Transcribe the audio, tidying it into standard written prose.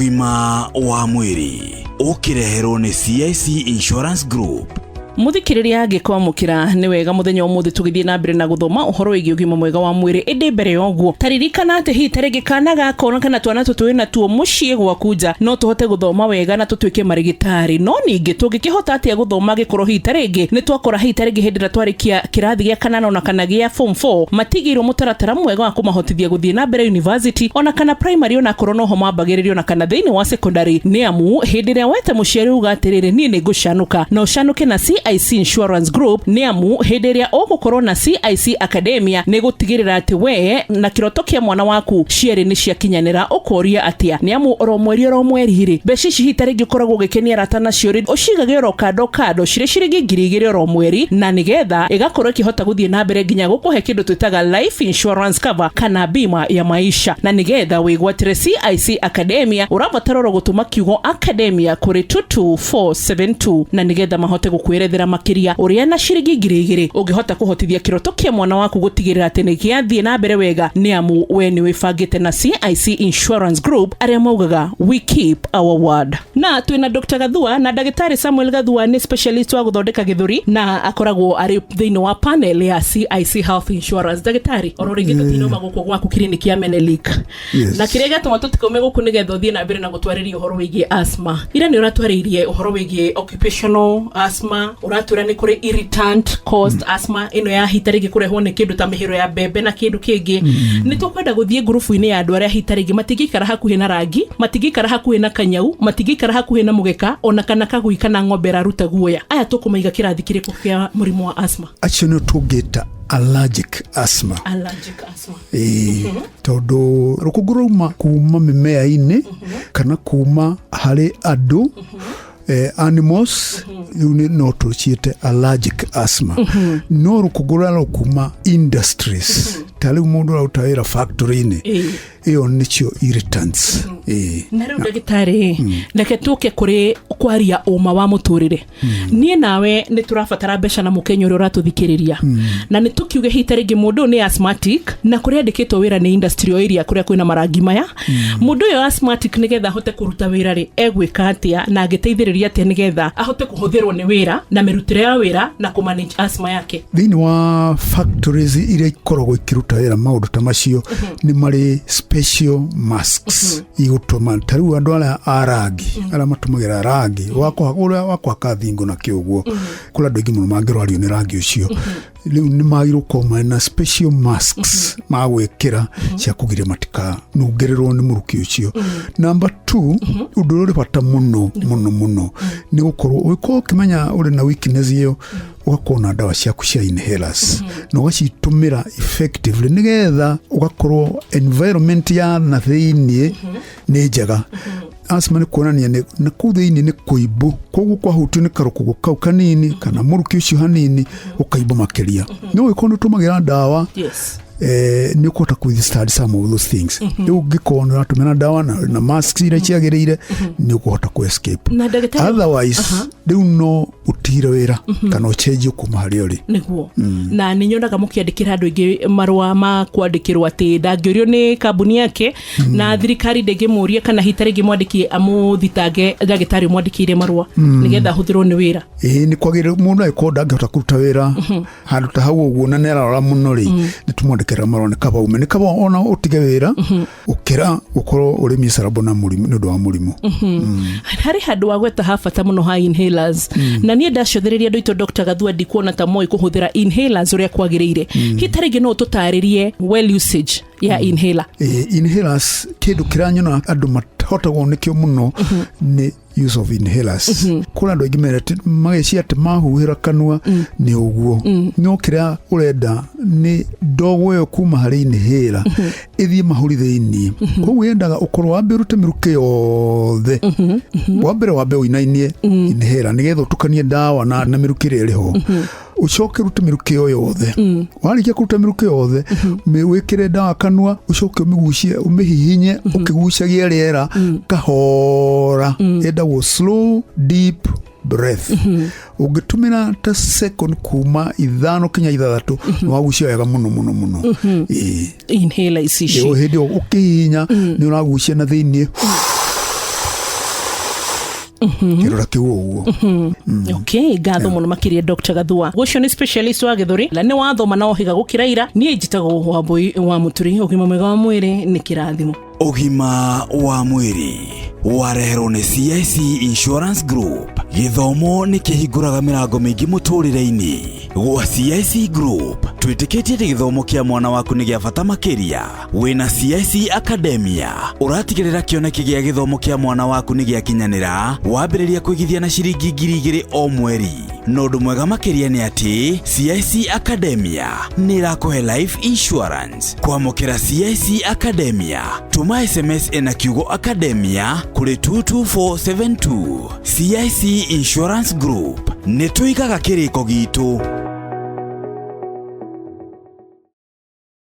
Ũgima wa mwĩrĩ ũkĩreherwo nĩ CIC Insurance Group. Mũthikĩrĩria angĩkwamũkĩra nĩ wega mũthenya ũmũthĩ tũgĩthiĩ na mbere na gũthoma ũhoro wĩgiĩ ũgima mwega wa mwĩrĩ. Ĩndĩ mbere ya ũguo, taririkana atĩ hihi tarĩngĩ kana gaka kana twana tũtũ wĩ natuo mũciĩ gwaku nja no tũhote gũthoma wega na tũtuĩke marĩgĩtarĩ. No ningĩ tũngĩkĩhota atĩa gũthoma angĩkorwo hihi tarĩngĩ nĩ twakora hihi tarĩngĩ hĩndĩ ĩrĩa twarĩkia kĩrathi gĩa kanana ona kana gĩa form 4 matigĩirwo mũtaratara mwega wa kũmahotithia gũthiĩ na mbere university ona kana primary, ona akorwo noho mambagĩrĩria, ona kana thĩinĩ wa secondary? Nĩ amu hĩndĩ ĩrĩa wete mũciari uga atĩrĩrĩ, niĩ nĩ ngũcanũka, na ũcanũke na CIC Insurance Group, nĩ amu hĩndĩ ĩrĩa ũgũkorwo na CIC Academia nĩ gũtigĩrĩra atĩ we na kĩroto kĩa mwana waku cierĩ nĩ ciakinyanĩra. Ũkoria atĩa? Nĩ amu oro mweri oro mweri rĩ, mbeca ici hihi tarĩngĩ ũkoragwo ũgĩkenia arata nacio rĩ, ũcigage oro kando kando cirĩ ciringi 2000 oro mweri, na nĩgetha ĩgakorwo ĩkĩhota gũthiĩ na mbere nginya gũkũhe kĩndũ twĩtaga life insurance cover kana bima ya maisha. Na nĩgetha wĩgwatĩre CIC Academia, ũrabatara oro gũtũma kiugo Academia kũrĩ 22472, na nĩgetha mahote gũkwĩrethera makĩria ũrĩa na ciringi 2000 ũngĩhota kũhotithia kĩroto kĩa mwana waku gũtigĩrĩra atĩ nĩ gĩathiĩ na mbere wega, nĩ amu we nĩ wĩbangĩte na CIC Insurance Group, arĩa maugaga, "We keep our word." Na twĩna Dr. Gathua, na ndagĩtarĩ Samuel Gathua nĩ specialist wa gũthondeka gĩthũri na akoragwo arĩ thĩinĩ wa panel ya CIC Health Insurance. Ndagĩtarĩ, oro rĩngĩ tũtinauma gũkũ gwaku kiriniki ya Menelik. Na kĩrĩa gĩatũma tũtikaume gũkũ nĩgetha ũthiĩ na mbere na gũtwarĩria ũhoro wĩgiĩ asthma. Ira nĩ ũratwarĩirie ũhoro wĩgiĩ occupational asthma, ũratwĩra nĩ kũrĩ irritant caused asthma, ĩno ya hita rĩngĩ kũrehwo nĩ kĩndũ ta mĩhĩro ya mbembe na kĩndũ kĩngĩ. Nĩ tũkwenda gũthiĩ ngurubu-inĩ ya andũ arĩa hita rĩngĩ matingĩikara hakuhĩ na rangi, matingĩikara hakuhĩ na kanyau, matingĩikara hakuhĩ na mũgeka ona kana kagui kana ng'ombe ĩraruta guoya. Aya tũkũmaiga kĩrathi kĩrĩkũ kĩa mũrimũ wa asthma? Acio nĩ tũngĩta allergic asthma. Allergic asthma. Ĩĩ, tondũ rũkũngũ rwauma kuma mĩmea-inĩ kana kuma harĩ andũ, animals, rĩu no tũciĩte allergic asthma. No rũkũngũ rũrĩa rũkuma industries, ta rĩu mũndũ ũraruta wĩra factory-inĩ, ĩyo nĩcio irritants. Ĩĩ. Na rĩu ndagĩtarĩ, reke tũke kũrĩ kwaria ũma wa mũtũrĩre. Niĩ nawe nĩ tũrabatara mbeca na mũkenya ũrĩa ũratũthikĩrĩria, na nĩ tũkiuge hihi ta rĩngĩ mũndũ ũyũ nĩ asthmatic na kũrĩa andĩkĩtwo wĩra nĩ industry o area kũrĩa kwĩna marangi maya. Mũndũ ũyũ asthmatic, nĩgetha ahote kũruta wĩra rĩ, egwĩka atĩa na angĩteithĩrĩria atĩa nĩgetha ahote kũhũthĩrwo nĩ wĩra na mĩrutĩre ya wĩra na kũmanage asthma yake? Thĩinĩ wa factories iria ikoragwo ikĩruta wĩra maũndũ ta macio, nĩ marĩ special masks igũtũma ta rĩu andũ arĩa a rangi, arĩa matũmagĩra rangi wa ũrĩa wa kũhaka thingo na kĩũguo, kũrĩ andũ aingĩ mũno mangĩrwario nĩ rangi ũcio. Rĩu nĩ magĩrĩirwo gũkorwo marĩ na special masks ma gwĩkĩra cia kũgiria matikanungĩrĩrwo nĩ mũrukĩ ũcio. Number two, ũndũ ũrĩa ũrĩ bata mũno mũno mũno nĩ gũkorwo ũgĩkorwo ũkĩmenya ũrĩ na weakness ĩyo, ũgakorwo na ndawa ciaku cia inhalers na ũgacitũmĩra effectively, nĩgetha ũgakorwo environment ya na thĩiniĩ nĩ njega. Asthma nĩ kuonania nĩ na kũu thĩiniĩ nĩ kũimbu, koguo kwahutio nĩ karũkũngũ kau kanini kana mũrukĩ ũcio hanini, ũkaimba makĩria. No ũgĩkorwo nĩ ũtũmagĩra ndawa, nĩ ũkũhota kũ withstand some of those things. Rĩu ũngĩkorwo nĩ ũratũmĩra ndawa na masks iria ciagĩrĩire, nĩ ũkũhota kũ escape. Na ndagĩtarĩ, Otherwise rĩu no ũtigire wĩra kana ũcenjio kuma harĩa ũrĩ. Nĩguo, na nĩ nyonaga mũkĩandĩkĩra andũ aingĩ marũa ma kwandĩkĩrwo atĩ ndangĩũrio nĩ kambuni yake na thirikari ndĩngĩmũria, kana hita rĩngĩ mwandĩki amũthitange ndagĩtarĩ ũmwandĩkĩire marũa nĩgetha ahũthĩrwo nĩ wĩra. Ĩĩ, nĩ kwagĩrĩire mũndũ angĩkorwo ndangĩhota kũruta wĩra handũ ta hau ũguo na nĩ ararora mũno rĩ, nĩ tũmwandĩkĩra marũa nĩ kaba ume, nĩ kaba ona ũtige wĩra ũkĩra gũkorwo ũrĩ miserable na mũrimũ, nĩ ũndũ wa mũrimũ. Harĩ handũ wa gweta ha bata mũno ha inhalers, na niĩ ndacothereria andũ aitũ, Dr. Gathua, ndikuona ta moĩ kũhũthĩra inhalers ũrĩa kwagĩrĩire. Hita rĩngĩ no ũtũtarĩrie well usage ya inhaler? Ĩĩ, inhalers, kĩndũ kĩranyona andũ matahotagwo nĩkĩo mũno nĩ use of inhalers. Kũrĩ andũ aingĩ merete mageciria atĩ mahuhĩra kanua nĩ ũguo, no kĩrĩa ũrenda nĩ ndogo ĩyo kuma harĩ inhaler ĩthiĩ mahũri thĩiniĩ. Koguo yendaga ũkorwo wambe ũrute mĩrukĩ yothe wa mbere, wambe ũinainie inhaler nĩgetha ũtukanie ndawa na mĩrukĩ ĩrĩa ĩrĩ ho, ũcoke ũrute mĩrukĩ ĩyo yothe. Warĩkia kũruta mĩrukĩ yothe, wĩkĩre ndawa kanua, ũcoke ũmĩgucie, ũmĩhihinye ũkĩgucagia rĩera kahora. Ĩndagwo slow deep breath. Ũngĩtũmĩra ta second kuma 5 kinya 6, nĩ wagucia wega mũno mũno mũno. Ĩĩ. Inhaler ici ici. Ĩyo hĩndĩ ĩyo ũkĩhihinya nĩ ũragucia na thĩiniĩ. Kĩrora kĩu ũguo. Okay, ngatho mũno makĩria Dr. Gathua. Ũcio nĩ specialist wa gĩthũri na nĩ wathoma na ũhiga gũkĩra ira. Niĩ njĩtagwo Wambui wa Mũturi. Ũgima mwega wa mwĩrĩ nĩ kĩrathimo. Ũgima wa mwĩrĩ wareherwo nĩ CIC Insurance Group. Gĩthomo nĩ kĩhingũraga mĩrango mĩingĩ mũtũrĩre-inĩ. Gwa CIC Group twĩtĩkĩtie atĩ gĩthomo kĩa mwana waku nĩ gĩa bata makĩria. Wĩna CIC Academia ũratigĩrĩra kĩoneki gĩa gĩthomo kĩa mwana waku nĩ gĩakinyanĩra wambĩrĩria kũigithia na ciringi 2,000 o mweri. Na ũndũ mwega makĩria nĩ atĩ CIC Academia nĩ ĩrakũhe life insurance. Kwamũkĩra CIC Academia, tũma SMS ĩna kiugo Academia kũrĩ 22472. CIC Insurance Group, nĩ tũigaga kĩrĩko gitũ.